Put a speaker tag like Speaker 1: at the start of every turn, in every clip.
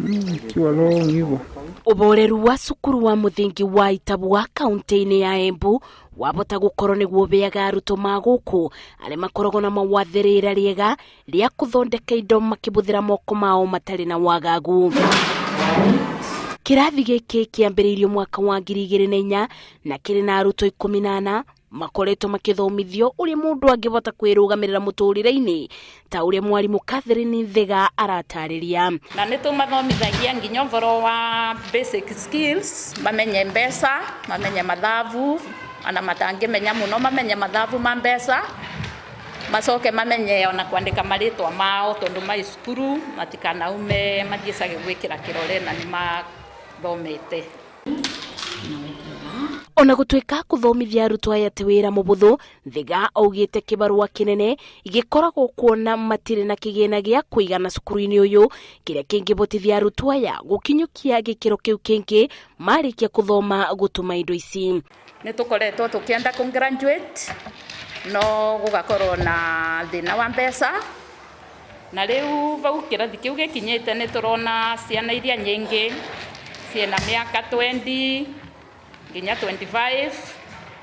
Speaker 1: Ikiwa long hivyo.
Speaker 2: Ũboreru wa cukuru wa mũthingi wa Itabua kaunti-inĩ ya Embu wabota gũkorwo nĩguo ũbeaga arutwo ma gũkũ arĩa makoragwo na mawathe rĩra rĩega rĩa kũthondeka indo makĩbũthĩra moko mao matarĩ na wagagu. Kĩrathi gĩkĩ kĩambĩrĩirio mwaka wa 2004 na kĩrĩ na arutwo 14 makoretwo makĩthomithio ũrĩa mũndũ angĩbota kwĩrũgamĩrĩra mũtũrĩre-inĩ ta ũrĩa mwarimũ Catherine Thiga aratarĩria.
Speaker 3: Na nĩ tũmathomithagia nginya ũhoro wa basic skills, mamenye mbeca, mamenye mathabu, ona matangĩmenya mũno mamenye mathabu ma mbeca, macoke mamenye ona kwandĩka marĩtwa mao tondũ mai cukuru matikanaume mathiĩcage gwĩkĩra kĩrore na nĩ mathomete.
Speaker 2: Ona gũtuĩka kũthomithia arutwo aya ti wĩra mũbũthũ, Thiga augĩte kĩbarũa kĩnene gĩkoragwo kuona matirĩ na kĩgĩna gĩa kũigana cukuru-inĩ ũyũ kĩrĩa kĩngĩbotithia arutwo aya gũkinyũkia gĩkĩro kĩu kĩngĩ marĩkia kũthoma gũtuma indo ici.
Speaker 3: Nĩ tũkoretwo tũkĩenda kũ graduate no gũgakorwo na thĩna wa mbeca, na rĩu vau kĩrathi kĩu gĩkinyĩte nĩ tũrona ciana iria nyingĩ ciĩna mĩaka 20 nginya 25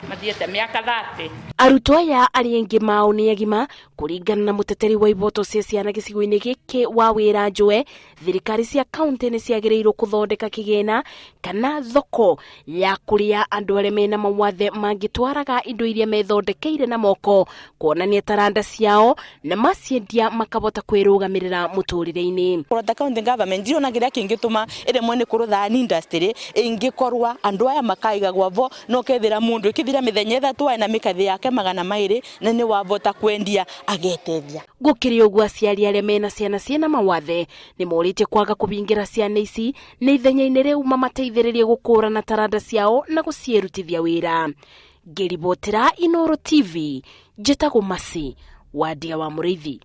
Speaker 3: mathiĩte mĩaka 30.
Speaker 2: Arutwo aya arĩa aingĩ mao nĩ agima kũringana na mũteteri wa iboto cia ciana gĩcigo-inĩ gĩkĩ wa wĩra Njũe, thirikari cia kaunti nĩ ciagĩrĩirwo kũthondeka kĩgĩna kana thoko ya kũrĩa andũ arĩa mena mawathe mangĩtwaraga indo iria methondekeire na moko kuonania taranda ciao na maciendia makabota kwĩrũgamĩrĩra mũtũrĩre-inĩ.
Speaker 4: Kũrota county government ndirona kĩrĩa kĩngĩtũma ĩremwo nĩ kũrũtha an industry ĩngĩkorwa andũ aya makaigagwa vo no kethira mũndũ ĩkĩthira mĩthenya 3 ena mĩkathĩ yake 200 na nĩ wavota kwendia agetethia.
Speaker 2: Gũkĩrĩ ũguo aciari arĩa mena ciana ciĩna mawathe nĩ morĩtie kwaga kũbingĩra ciana ici nĩ ithenya-inĩ rĩu mamateithĩrĩrie gũkũrana taranda ciao na gũciĩrutithia wĩra. Ngĩribotera Inooro TV, njĩtagwo Mercy Wandia wa Mũrĩithi.